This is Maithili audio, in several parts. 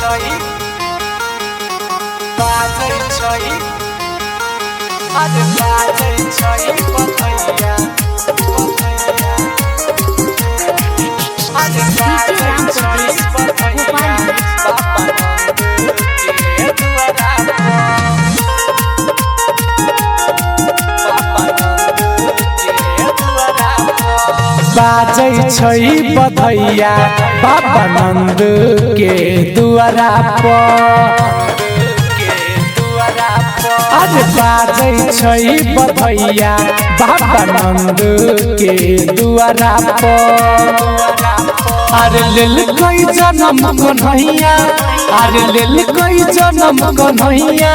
छै बाजै छै अरे बाजै छै बधैया बधैया अरे बाजै छै बधैया बाबा नंद के दुआरा बाबा नंद के दुआरा बाजै छै बधैया बाबा नंद के दुआरा पर। के दुआरा अरे बाजै छै बधैया बाबा नंद के दुआरा पर। अरे लेल कोई जन्म कन्हैया, अरे लेल कोई जन्म कन्हैया,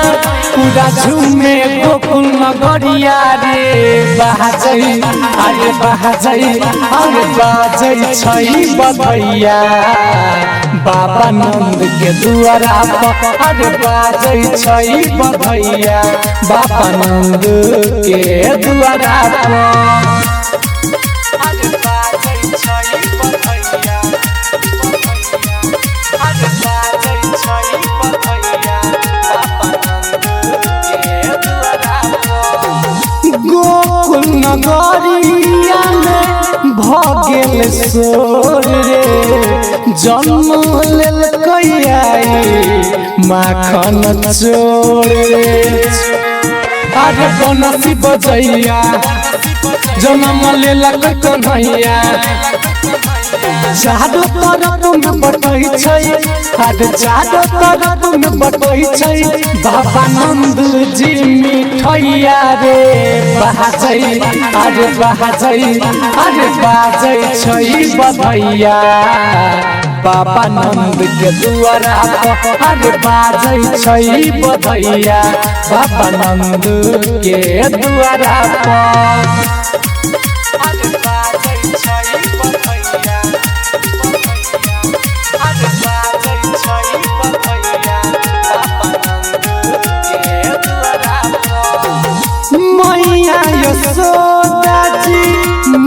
पूरा झूमे गोकुल नगरिया रे। बाजै अरे बाजै अरे बाजै छै बधैया बाबा नंद के दुआरा पर। अरे बाजै छै बधैया बाबा नंद के दुआरा पर। अरे बाजै छै बधैया अरे बाजै छै बधैया बाबा नंद के दुआरा गोकुल नगरिया में भ गेल शोर रे, जन्म लेल माखन चोर रे। अरे बनसी बजैया जन्म लेलक कन्हैया, चारो तरफ में बटै छै, अरे चारो तरफ में बटै छै बाबा नंद जी मिठैया रे। बाजै अरे बाजै अरे बाजै छै बधैया बाबा नंद के दुआरा पर। अरे बाजै छै बधैया बाबा नंद के दुआरा पर। अरे बाजै छै बधैया अरे बाजै छै बधैया बाबा नंद के दुआरा मैया यशोदा जी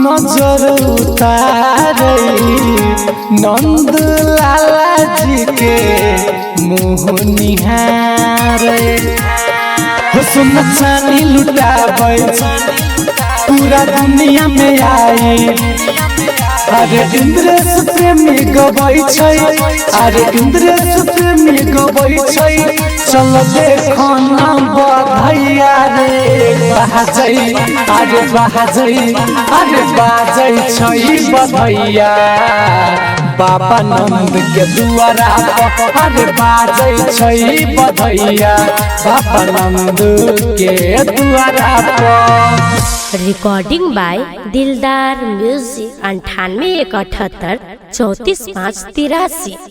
नजर उतारै, नंद लाला जी के मुँह निहारे। हो सुन चानी लुटाबै पूरा दुनिया में आई, अरे इंद्रेश प्रेमी गबै छै, अरे इंद्रेश प्रेमी गबै छै, चल देखो ना बधैया रे। बाजै अरे बाजै अरे बाजै छै बधैया बाबा नंद के दुआरा पर। अरे बाजै छै बधैया बाबा नंद के दुआरा पर। रिकॉर्डिंग बाय दिलदार म्यूजिक 98 178 34 5 83।